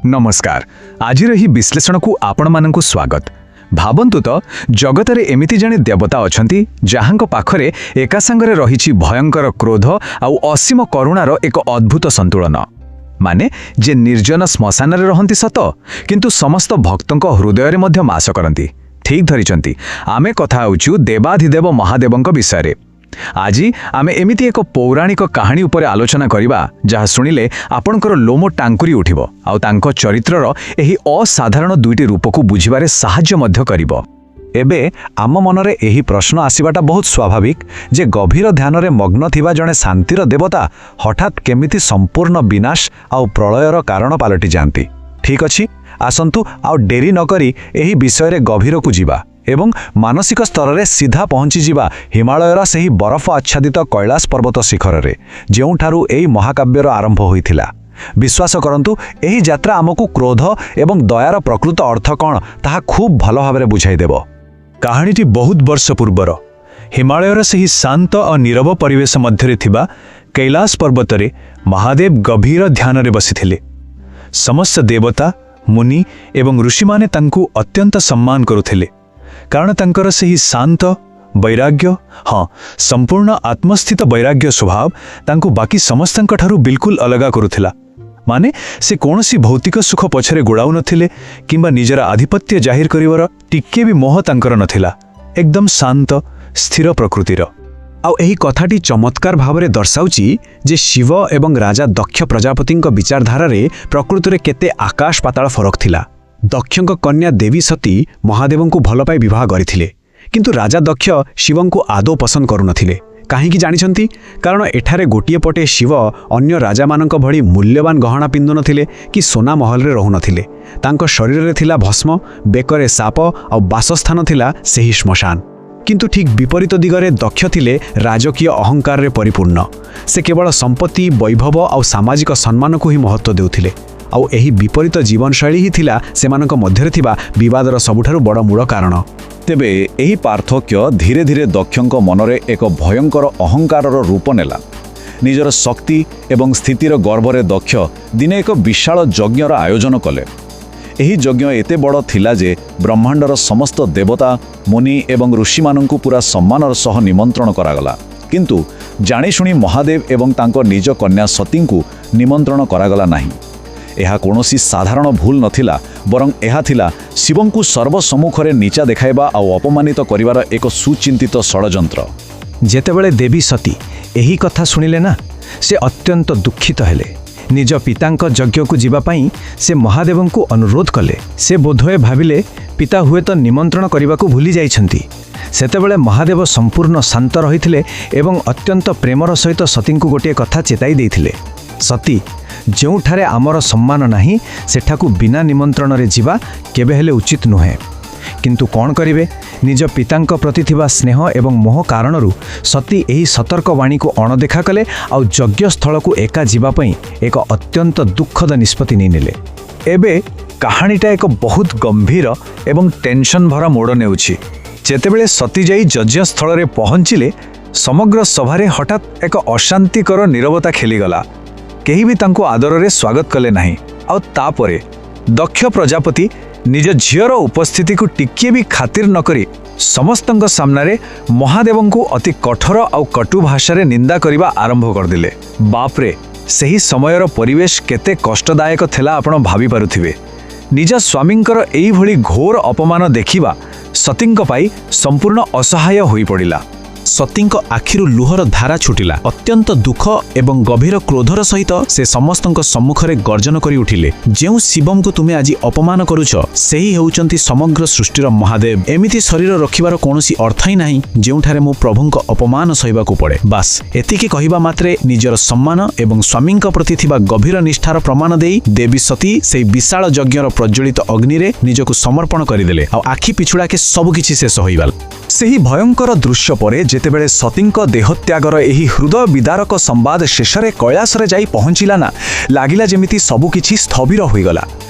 ନମସ୍କାର। ଆଜିର ଏହି ବିଶ୍ଳେଷଣକୁ ଆପଣମାନଙ୍କୁ ସ୍ୱାଗତ। ଭାବନ୍ତୁ ତ, ଜଗତରେ ଏମିତି ଜଣେ ଦେବତା ଅଛନ୍ତି, ଯାହାଙ୍କ ପାଖରେ ଏକା ସାଙ୍ଗରେ ରହିଛି ଭୟଙ୍କର କ୍ରୋଧ ଆଉ ଅସୀମ କରୁଣାର ଏକ ଅଦ୍ଭୁତ ସନ୍ତୁଳନ। ମାନେ ଯେ ନିର୍ଜନ ଶ୍ମଶାନରେ ରହନ୍ତି ସତ, କିନ୍ତୁ ସମସ୍ତ ଭକ୍ତଙ୍କ ହୃଦୟରେ ମଧ୍ୟ ବାସ କରନ୍ତି। ଠିକ୍ ଧରିଛନ୍ତି, ଆମେ କଥା ହେଉଛୁ ଦେବାଧିଦେବ ମହାଦେବଙ୍କ ବିଷୟରେ। ଆଜି ଆମେ ଏମିତି ଏକ ପୌରାଣିକ କାହାଣୀ ଉପରେ ଆଲୋଚନା କରିବା, ଯାହା ଶୁଣିଲେ ଆପଣଙ୍କର ଲୋମ ଟାଙ୍କୁରି ଉଠିବ ଆଉ ତାଙ୍କ ଚରିତ୍ରର ଏହି ଅସାଧାରଣ ଦୁଇଟି ରୂପକୁ ବୁଝିବାରେ ସାହାଯ୍ୟ ମଧ୍ୟ କରିବ। ଏବେ ଆମ ମନରେ ଏହି ପ୍ରଶ୍ନ ଆସିବାଟା ବହୁତ ସ୍ୱାଭାବିକ ଯେ ଗଭୀର ଧ୍ୟାନରେ ମଗ୍ନ ଥିବା ଜଣେ ଶାନ୍ତିର ଦେବତା ହଠାତ୍ କେମିତି ସମ୍ପୂର୍ଣ୍ଣ ବିନାଶ ଆଉ ପ୍ରଳୟର କାରଣ ପାଲଟି ଯାଆନ୍ତି? ଠିକ୍ ଅଛି, ଆସନ୍ତୁ ଆଉ ଡେରି ନକରି ଏହି ବିଷୟରେ ଗଭୀରକୁ ଯିବା ଏବଂ ମାନସିକ ସ୍ତରରେ ସିଧା ପହଞ୍ଚିଯିବା ହିମାଳୟର ସେହି ବରଫ ଆଚ୍ଛାଦିତ କୈଳାସ ପର୍ବତ ଶିଖରରେ, ଯେଉଁଠାରୁ ଏହି ମହାକାବ୍ୟର ଆରମ୍ଭ ହୋଇଥିଲା। ବିଶ୍ୱାସ କରନ୍ତୁ, ଏହି ଯାତ୍ରା ଆମକୁ କ୍ରୋଧ ଏବଂ ଦୟାର ପ୍ରକୃତ ଅର୍ଥ କ'ଣ, ତାହା ଖୁବ୍ ଭଲ ଭାବରେ ବୁଝାଇଦେବ। କାହାଣୀଟି ବହୁତ ବର୍ଷ ପୂର୍ବର। ହିମାଳୟର ସେହି ଶାନ୍ତ ଓ ନୀରବ ପରିବେଶ ମଧ୍ୟରେ ଥିବା କୈଳାସ ପର୍ବତରେ ମହାଦେବ ଗଭୀର ଧ୍ୟାନରେ ବସିଥିଲେ। ସମସ୍ତ ଦେବତା, ମୁନି ଏବଂ ଋଷିମାନେ ତାଙ୍କୁ ଅତ୍ୟନ୍ତ ସମ୍ମାନ କରୁଥିଲେ, କାରଣ ତାଙ୍କର ସେହି ଶାନ୍ତ ବୈରାଗ୍ୟ, ହଁ, ସମ୍ପୂର୍ଣ୍ଣ ଆତ୍ମସ୍ଥିତ ବୈରାଗ୍ୟ ସ୍ୱଭାବ ତାଙ୍କୁ ବାକି ସମସ୍ତଙ୍କଠାରୁ ବିଲକୁଲ ଅଲଗା କରୁଥିଲା। ମାନେ ସେ କୌଣସି ଭୌତିକ ସୁଖ ପଛରେ ଗୋଡ଼ାଉନଥିଲେ କିମ୍ବା ନିଜର ଆଧିପତ୍ୟ ଜାହିର କରିବାର ଟିକିଏ ବି ମୋହ ତାଙ୍କର ନଥିଲା। ଏକଦମ ଶାନ୍ତ, ସ୍ଥିର ପ୍ରକୃତିର। ଆଉ ଏହି କଥାଟି ଚମତ୍କାର ଭାବରେ ଦର୍ଶାଉଛି ଯେ ଶିବ ଏବଂ ରାଜା ଦକ୍ଷ ପ୍ରଜାପତିଙ୍କ ବିଚାରଧାରାରେ ପ୍ରକୃତରେ କେତେ ଆକାଶ ପାତାଳ ଫରକ ଥିଲା। ଦକ୍ଷଙ୍କ କନ୍ୟା ଦେବୀ ସତୀ ମହାଦେବଙ୍କୁ ଭଲପାଇ ବିବାହ କରିଥିଲେ, କିନ୍ତୁ ରାଜା ଦକ୍ଷ ଶିବଙ୍କୁ ଆଦୌ ପସନ୍ଦ କରୁନଥିଲେ। କାହିଁକି ଜାଣିଛନ୍ତି? କାରଣ ଏଠାରେ ଗୋଟିଏ ପଟେ ଶିବ ଅନ୍ୟ ରାଜାମାନଙ୍କ ଭଳି ମୂଲ୍ୟବାନ ଗହଣା ପିନ୍ଧୁନଥିଲେ କି ସୁନା ମହଲରେ ରହୁନଥିଲେ। ତାଙ୍କ ଶରୀରରେ ଥିଲା ଭସ୍ମ, ବେକରେ ସାପ ଆଉ ବାସସ୍ଥାନ ଥିଲା ସେହି ଶ୍ମଶାନ। କିନ୍ତୁ ଠିକ୍ ବିପରୀତ ଦିଗରେ ଦକ୍ଷ ଥିଲେ ରାଜକୀୟ ଅହଙ୍କାରରେ ପରିପୂର୍ଣ୍ଣ। ସେ କେବଳ ସମ୍ପତ୍ତି, ବୈଭବ ଆଉ ସାମାଜିକ ସମ୍ମାନକୁ ହିଁ ମହତ୍ତ୍ୱ ଦେଉଥିଲେ। ଆଉ ଏହି ବିପରୀତ ଜୀବନଶୈଳୀ ହିଁ ଥିଲା ସେମାନଙ୍କ ମଧ୍ୟରେ ଥିବା ବିବାଦର ସବୁଠାରୁ ବଡ଼ ମୂଳ କାରଣ। ତେବେ ଏହି ପାର୍ଥକ୍ୟ ଧୀରେ ଧୀରେ ଦକ୍ଷଙ୍କ ମନରେ ଏକ ଭୟଙ୍କର ଅହଙ୍କାରର ରୂପ ନେଲା। ନିଜର ଶକ୍ତି ଏବଂ ସ୍ଥିତିର ଗର୍ବରେ ଦକ୍ଷ ଦିନେ ଏକ ବିଶାଳ ଯଜ୍ଞର ଆୟୋଜନ କଲେ। ଏହି ଯଜ୍ଞ ଏତେ ବଡ଼ ଥିଲା ଯେ ବ୍ରହ୍ମାଣ୍ଡର ସମସ୍ତ ଦେବତା, ମୁନି ଏବଂ ଋଷିମାନଙ୍କୁ ପୁରା ସମ୍ମାନର ସହ ନିମନ୍ତ୍ରଣ କରାଗଲା। କିନ୍ତୁ ଜାଣିଶୁଣି ମହାଦେବ ଏବଂ ତାଙ୍କ ନିଜ କନ୍ୟା ସତୀଙ୍କୁ ନିମନ୍ତ୍ରଣ କରାଗଲା ନାହିଁ। ଏହା କୌଣସି ସାଧାରଣ ଭୁଲ ନଥିଲା, ବରଂ ଏହା ଥିଲା ଶିବଙ୍କୁ ସର୍ବସମ୍ମୁଖରେ ନୀଚା ଦେଖାଇବା ଆଉ ଅପମାନିତ କରିବାର ଏକ ସୁଚିନ୍ତିତ ଷଡ଼ଯନ୍ତ୍ର। ଯେତେବେଳେ ଦେବୀ ସତୀ ଏହି କଥା ଶୁଣିଲେ ନା, ସେ ଅତ୍ୟନ୍ତ ଦୁଃଖିତ ହେଲେ। ନିଜ ପିତାଙ୍କ ଯଜ୍ଞକୁ ଯିବା ପାଇଁ ସେ ମହାଦେବଙ୍କୁ ଅନୁରୋଧ କଲେ। ସେ ବୋଧହୁଏ ଭାବିଲେ, ପିତା ହୁଏତ ନିମନ୍ତ୍ରଣ କରିବାକୁ ଭୁଲି ଯାଇଛନ୍ତି। ସେତେବେଳେ ମହାଦେବ ସମ୍ପୂର୍ଣ୍ଣ ଶାନ୍ତ ରହିଥିଲେ ଏବଂ ଅତ୍ୟନ୍ତ ପ୍ରେମର ସହିତ ସତୀଙ୍କୁ ଗୋଟିଏ କଥା ଚେତାଇ ଦେଇଥିଲେ, "ସତୀ, ଯେଉଁଠାରେ ଆମର ସମ୍ମାନ ନାହିଁ, ସେଠାକୁ ବିନା ନିମନ୍ତ୍ରଣରେ ଯିବା କେବେ ହେଲେ ଉଚିତ ନୁହେଁ।" କିନ୍ତୁ କ'ଣ କରିବେ? ନିଜ ପିତାଙ୍କ ପ୍ରତି ଥିବା ସ୍ନେହ ଏବଂ ମୋହ କାରଣରୁ ସତୀ ଏହି ସତର୍କବାଣୀକୁ ଅଣଦେଖା କଲେ ଆଉ ଯଜ୍ଞସ୍ଥଳକୁ ଏକା ଯିବା ପାଇଁ ଏକ ଅତ୍ୟନ୍ତ ଦୁଃଖଦ ନିଷ୍ପତ୍ତି ନେଇନେଲେ। ଏବେ କାହାଣୀଟା ଏକ ବହୁତ ଗମ୍ଭୀର ଏବଂ ଟେନସନ୍ ଭରା ମୋଡ଼ ନେଉଛି। ଯେତେବେଳେ ସତୀ ଯାଇ ଯଜ୍ଞସ୍ଥଳରେ ପହଞ୍ଚିଲେ, ସମଗ୍ର ସଭାରେ ହଠାତ୍ ଏକ ଅଶାନ୍ତିକର ନୀରବତା ଖେଳିଗଲା। କେହି ବି ତାଙ୍କୁ ଆଦରରେ ସ୍ୱାଗତ କଲେ ନାହିଁ। ଆଉ ତାପରେ ଦକ୍ଷ ପ୍ରଜାପତି ନିଜ ଝିଅର ଉପସ୍ଥିତିକୁ ଟିକିଏ ବି ଖାତିର ନକରି ସମସ୍ତଙ୍କ ସାମ୍ନାରେ ମହାଦେବଙ୍କୁ ଅତି କଠୋର ଆଉ କଟୁ ଭାଷାରେ ନିନ୍ଦା କରିବା ଆରମ୍ଭ କରିଦେଲେ। ବାପରେ, ସେହି ସମୟର ପରିବେଶ କେତେ କଷ୍ଟଦାୟକ ଥିଲା, ଆପଣ ଭାବିପାରୁଥିବେ। ନିଜ ସ୍ୱାମୀଙ୍କର ଏଇଭଳି ଘୋର ଅପମାନ ଦେଖିବା ସତୀଙ୍କ ପାଇଁ ସମ୍ପୂର୍ଣ୍ଣ ଅସହାୟ ହୋଇପଡ଼ିଲା। ସତୀଙ୍କ ଆଖିରୁ ଲୁହର ଧାରା ଛୁଟିଲା। ଅତ୍ୟନ୍ତ ଦୁଃଖ ଏବଂ ଗଭୀର କ୍ରୋଧର ସହିତ ସେ ସମସ୍ତଙ୍କ ସମ୍ମୁଖରେ ଗର୍ଜନ କରି ଉଠିଲେ, "ଯେଉଁ ଶିବଙ୍କୁ ତୁମେ ଆଜି ଅପମାନ କରୁଛ, ସେହି ହେଉଛନ୍ତି ସମଗ୍ର ସୃଷ୍ଟିର ମହାଦେବ। ଏମିତି ଶରୀର ରଖିବାର କୌଣସି ଅର୍ଥ ହିଁ ନାହିଁ, ଯେଉଁଠାରେ ମୁଁ ପ୍ରଭୁଙ୍କ ଅପମାନ ସହିବାକୁ ପଡ଼େ।" ବାସ୍, ଏତିକି କହିବା ମାତ୍ରେ ନିଜର ସମ୍ମାନ ଏବଂ ସ୍ୱାମୀଙ୍କ ପ୍ରତି ଥିବା ଗଭୀର ନିଷ୍ଠାର ପ୍ରମାଣ ଦେଇ ଦେବୀ ସତୀ ସେହି ବିଶାଳ ଯଜ୍ଞର ପ୍ରଜ୍ୱଳିତ ଅଗ୍ନିରେ ନିଜକୁ ସମର୍ପଣ କରିଦେଲେ। ଆଉ ଆଖି ପିଛୁଳାକେ ସବୁକିଛି ଶେଷ ହୋଇଗଲା। ସେହି ଭୟଙ୍କର ଦୃଶ୍ୟ ପରେ ଯେତେବେଳେ ସତୀଙ୍କ ଦେହତ୍ୟାଗର ଏହି ହୃଦୟ ବିଦାରକ ସମ୍ବାଦ ଶେଷରେ କୈଳାସରେ ଯାଇ ପହଞ୍ଚିଲା ନା, ଲାଗିଲା ଯେମିତି ସବୁକିଛି ସ୍ଥବିର ହୋଇଗଲା।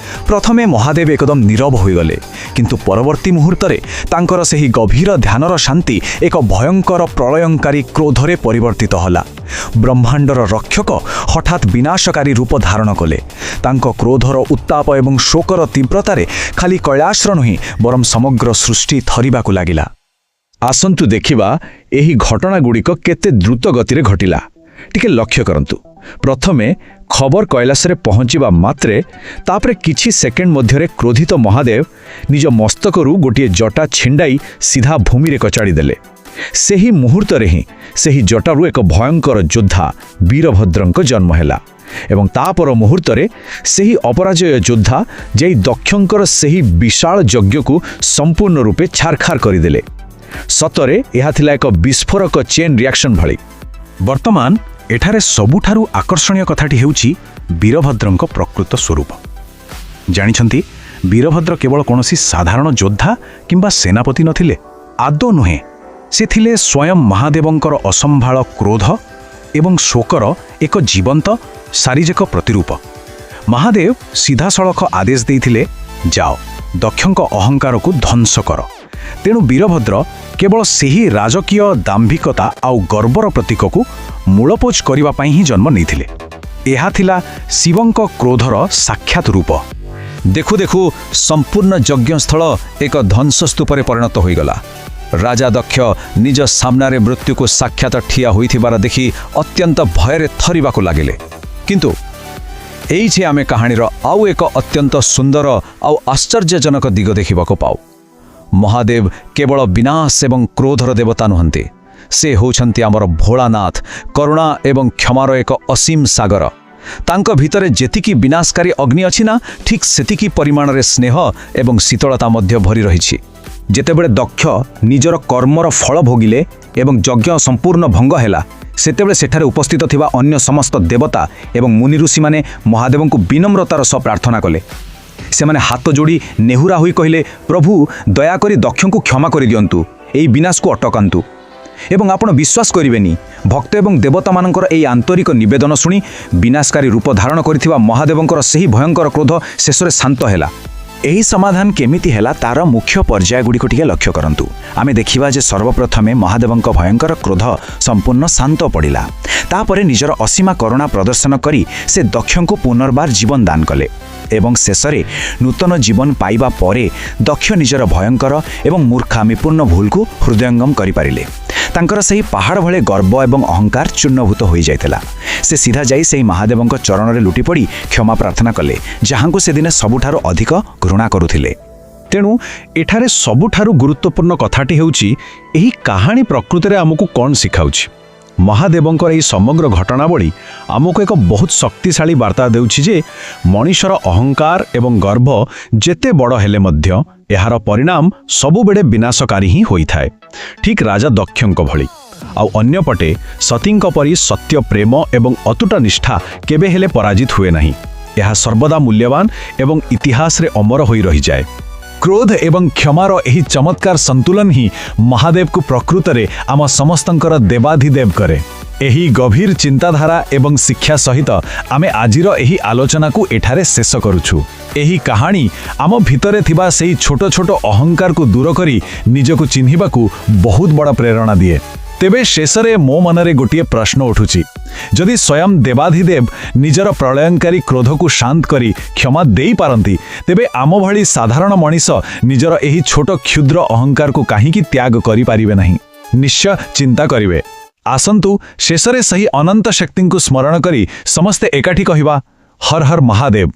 ପ୍ରଥମେ ମହାଦେବ ଏକଦମ ନୀରବ ହୋଇଗଲେ, କିନ୍ତୁ ପରବର୍ତ୍ତୀ ମୁହୂର୍ତ୍ତରେ ତାଙ୍କର ସେହି ଗଭୀର ଧ୍ୟାନର ଶାନ୍ତି ଏକ ଭୟଙ୍କର ପ୍ରଳୟଙ୍କାରୀ କ୍ରୋଧରେ ପରିବର୍ତ୍ତିତ ହେଲା। ବ୍ରହ୍ମାଣ୍ଡର ରକ୍ଷକ ହଠାତ୍ ବିନାଶକାରୀ ରୂପ ଧାରଣ କଲେ। ତାଙ୍କ କ୍ରୋଧର ଉତ୍ତାପ ଏବଂ ଶୋକର ତୀବ୍ରତାରେ ଖାଲି କୈଳାସର ନୁହେଁ, ବରଂ ସମଗ୍ର ସୃଷ୍ଟି ଥରିବାକୁ ଲାଗିଲା। ଆସନ୍ତୁ ଦେଖିବା ଏହି ଘଟଣାଗୁଡ଼ିକ କେତେ ଦ୍ରୁତ ଗତିରେ ଘଟିଲା। ଟିକେ ଲକ୍ଷ୍ୟ କରନ୍ତୁ। ପ୍ରଥମେ ଖବର କୈଳାସରେ ପହଞ୍ଚିବା ମାତ୍ରେ ତାପରେ କିଛି ସେକେଣ୍ଡ ମଧ୍ୟରେ କ୍ରୋଧିତ ମହାଦେବ ନିଜ ମସ୍ତକରୁ ଗୋଟିଏ ଜଟା ଛିଣ୍ଡାଇ ସିଧା ଭୂମିରେ କଚାଡ଼ି ଦେଲେ। ସେହି ମୁହୂର୍ତ୍ତରେ ହିଁ ସେହି ଜଟାରୁ ଏକ ଭୟଙ୍କର ଯୋଦ୍ଧା ବୀରଭଦ୍ରଙ୍କ ଜନ୍ମ ହେଲା ଏବଂ ତାପର ମୁହୂର୍ତ୍ତରେ ସେହି ଅପରାଜୟ ଯୋଦ୍ଧା ଯାଇ ଦକ୍ଷଙ୍କର ସେହି ବିଶାଳ ଯଜ୍ଞକୁ ସମ୍ପୂର୍ଣ୍ଣ ରୂପେ ଛାରଖାର କରିଦେଲେ। ସତରେ ଏହା ଥିଲା ଏକ ବିସ୍ଫୋରକ ଚେନ୍ ରିଆକ୍ସନ୍ ଭଳି। ବର୍ତ୍ତମାନ ଏଠାରେ ସବୁଠାରୁ ଆକର୍ଷଣୀୟ କଥାଟି ହେଉଛି ବୀରଭଦ୍ରଙ୍କ ପ୍ରକୃତ ସ୍ୱରୂପ। ଜାଣିଛନ୍ତି, ବୀରଭଦ୍ର କେବଳ କୌଣସି ସାଧାରଣ ଯୋଦ୍ଧା କିମ୍ବା ସେନାପତି ନଥିଲେ, ଆଦୌ ନୁହେଁ। ସେ ଥିଲେ ସ୍ୱୟଂ ମହାଦେବଙ୍କର ଅସମ୍ଭାଳ କ୍ରୋଧ ଏବଂ ଶୋକର ଏକ ଜୀବନ୍ତ ଶାରୀରିକ ପ୍ରତିରୂପ। ମହାଦେବ ସିଧାସଳଖ ଆଦେଶ ଦେଇଥିଲେ, ଯାଅ, ଦକ୍ଷଙ୍କ ଅହଙ୍କାରକୁ ଧ୍ୱଂସ କର। ତେଣୁ ବୀରଭଦ୍ର କେବଳ ସେହି ରାଜକୀୟ ଦାମ୍ଭିକତା ଆଉ ଗର୍ବର ପ୍ରତୀକକୁ ମୂଳପୋଛ କରିବା ପାଇଁ ହିଁ ଜନ୍ମ ନେଇଥିଲେ। ଏହା ଥିଲା ଶିବଙ୍କ କ୍ରୋଧର ସାକ୍ଷାତ ରୂପ। ଦେଖୁ ଦେଖୁ ସମ୍ପୂର୍ଣ୍ଣ ଯଜ୍ଞସ୍ଥଳ ଏକ ଧ୍ୱଂସସ୍ତୂପରେ ପରିଣତ ହୋଇଗଲା। ରାଜା ଦକ୍ଷ ନିଜ ସାମ୍ନାରେ ମୃତ୍ୟୁକୁ ସାକ୍ଷାତ ଠିଆ ହୋଇଥିବାର ଦେଖି ଅତ୍ୟନ୍ତ ଭୟରେ ଥରିବାକୁ ଲାଗିଲେ। କିନ୍ତୁ ଏଇଠି ଆମେ କାହାଣୀର ଆଉ ଏକ ଅତ୍ୟନ୍ତ ସୁନ୍ଦର ଆଉ ଆଶ୍ଚର୍ଯ୍ୟଜନକ ଦିଗ ଦେଖିବାକୁ ପାଉ। ମହାଦେବ କେବଳ ବିନାଶ ଏବଂ କ୍ରୋଧର ଦେବତା ନୁହନ୍ତି, ସେ ହେଉଛନ୍ତି ଆମର ଭୋଳାନାଥ, କରୁଣା ଏବଂ କ୍ଷମାର ଏକ ଅସୀମ ସାଗର। ତାଙ୍କ ଭିତରେ ଯେତିକି ବିନାଶକାରୀ ଅଗ୍ନି ଅଛି ନା, ଠିକ୍ ସେତିକି ପରିମାଣରେ ସ୍ନେହ ଏବଂ ଶୀତଳତା ମଧ୍ୟ ଭରି ରହିଛି। ଯେତେବେଳେ ଦକ୍ଷ ନିଜର କର୍ମର ଫଳ ଭୋଗିଲେ ଏବଂ ଯଜ୍ଞ ସମ୍ପୂର୍ଣ୍ଣ ଭଙ୍ଗ ହେଲା, ସେତେବେଳେ ସେଠାରେ ଉପସ୍ଥିତ ଥିବା ଅନ୍ୟ ସମସ୍ତ ଦେବତା ଏବଂ ମୁନି ଋଷିମାନେ ମହାଦେବଙ୍କୁ ବିନମ୍ରତାର ସହ ପ୍ରାର୍ଥନା କଲେ। ସେମାନେ ହାତ ଯୋଡ଼ି ନେହୁରା ହୋଇ କହିଲେ, ପ୍ରଭୁ, ଦୟାକରି ଦକ୍ଷଙ୍କୁ କ୍ଷମା କରିଦିଅନ୍ତୁ, ଏହି ବିନାଶକୁ ଅଟକାନ୍ତୁ। ଏବଂ ଆପଣ ବିଶ୍ୱାସ କରିବେନି, ଭକ୍ତ ଏବଂ ଦେବତାମାନଙ୍କର ଏହି ଆନ୍ତରିକ ନିବେଦନ ଶୁଣି ବିନାଶକାରୀ ରୂପ ଧାରଣ କରିଥିବା ମହାଦେବଙ୍କର ସେହି ଭୟଙ୍କର କ୍ରୋଧ ଶେଷରେ ଶାନ୍ତ ହେଲା। ଏହି ସମାଧାନ କେମିତି ହେଲା, ତାର ମୁଖ୍ୟ ପର୍ଯ୍ୟାୟଗୁଡ଼ିକୁ ଟିକେ ଲକ୍ଷ୍ୟ କରନ୍ତୁ। ଆମେ ଦେଖିବା ଯେ ସର୍ବପ୍ରଥମେ ମହାଦେବଙ୍କ ଭୟଙ୍କର କ୍ରୋଧ ସମ୍ପୂର୍ଣ୍ଣ ଶାନ୍ତ ପଡ଼ିଲା। ତାପରେ ନିଜର ଅସୀମା କରୁଣା ପ୍ରଦର୍ଶନ କରି ସେ ଦକ୍ଷଙ୍କୁ ପୁନର୍ବାର ଜୀବନ ଦାନ କଲେ ଏବଂ ଶେଷରେ ନୂତନ ଜୀବନ ପାଇବା ପରେ ଦକ୍ଷ ନିଜର ଭୟଙ୍କର ଏବଂ ମୂର୍ଖାମିପୂର୍ଣ୍ଣ ଭୁଲକୁ ହୃଦୟଙ୍ଗମ କରିପାରିଲେ। ତାଙ୍କର ସେହି ପାହାଡ଼ ଭଳି ଗର୍ବ ଏବଂ ଅହଙ୍କାର ଚୂର୍ଣ୍ଣଭୂତ ହୋଇଯାଇଥିଲା। ସେ ସିଧା ଯାଇ ସେହି ମହାଦେବଙ୍କ ଚରଣରେ ଲୁଟି ପଡ଼ି କ୍ଷମା ପ୍ରାର୍ଥନା କଲେ, ଯାହାଙ୍କୁ ସେଦିନ ସବୁଠାରୁ ଅଧିକ ଘୃଣା କରୁଥିଲେ। ତେଣୁ ଏଠାରେ ସବୁଠାରୁ ଗୁରୁତ୍ୱପୂର୍ଣ୍ଣ କଥାଟି ହେଉଛି, ଏହି କାହାଣୀ ପ୍ରକୃତରେ ଆମକୁ କ'ଣ ଶିଖାଉଛି? ମହାଦେବଙ୍କର ଏହି ସମଗ୍ର ଘଟଣାବଳୀ ଆମକୁ ଏକ ବହୁତ ଶକ୍ତିଶାଳୀ ବାର୍ତ୍ତା ଦେଉଛି ଯେ ମଣିଷର ଅହଙ୍କାର ଏବଂ ଗର୍ବ ଯେତେ ବଡ଼ ହେଲେ ମଧ୍ୟ ଏହାର ପରିଣାମ ସବୁବେଳେ ବିନାଶକାରୀ ହିଁ ହୋଇଥାଏ, ଠିକ୍ ରାଜା ଦକ୍ଷଙ୍କ ଭଳି। ଆଉ ଅନ୍ୟପଟେ ସତୀଙ୍କ ପରି ସତ୍ୟ ପ୍ରେମ ଏବଂ ଅତୁଟ ନିଷ୍ଠା କେବେ ହେଲେ ପରାଜିତ ହୁଏ ନାହିଁ। ଏହା ସର୍ବଦା ମୂଲ୍ୟବାନ ଏବଂ ଇତିହାସରେ ଅମର ହୋଇ ରହିଯାଏ। କ୍ରୋଧ ଏବଂ କ୍ଷମାର ଏହି ଚମତ୍କାର ସନ୍ତୁଳନ ହିଁ ମହାଦେବକୁ ପ୍ରକୃତରେ ଆମ ସମସ୍ତଙ୍କର ଦେବାଧିଦେବ କରେ। ଏହି ଗଭୀର ଚିନ୍ତାଧାରା ଏବଂ ଶିକ୍ଷା ସହିତ ଆମେ ଆଜିର ଏହି ଆଲୋଚନାକୁ ଏଠାରେ ଶେଷ କରୁଛୁ। ଏହି କାହାଣୀ ଆମ ଭିତରେ ଥିବା ସେହି ଛୋଟ ଛୋଟ ଅହଙ୍କାରକୁ ଦୂର କରି ନିଜକୁ ଚିହ୍ନିବାକୁ ବହୁତ ବଡ଼ ପ୍ରେରଣା ଦିଏ। ତେବେ ଶେଷରେ ମୋ ମନରେ ଗୋଟିଏ ପ୍ରଶ୍ନ ଉଠୁଛି। ଯଦି ସ୍ୱୟଂ ଦେବାଧିଦେବ ନିଜର ପ୍ରଳୟଙ୍କାରୀ କ୍ରୋଧକୁ ଶାନ୍ତ କରି କ୍ଷମା ଦେଇପାରନ୍ତି, ତେବେ ଆମ ଭଳି ସାଧାରଣ ମଣିଷ ନିଜର ଏହି ଛୋଟ କ୍ଷୁଦ୍ର ଅହଙ୍କାରକୁ କାହିଁକି ତ୍ୟାଗ କରିପାରିବେ ନାହିଁ? ନିଶ୍ଚୟ ଚିନ୍ତା କରିବେ। ଆସନ୍ତୁ, ଶେଷରେ ସେହି ଅନନ୍ତ ଶକ୍ତିଙ୍କୁ ସ୍ମରଣ କରି ସମସ୍ତେ ଏକାଠି କହିବା, ହର ହର ମହାଦେବ।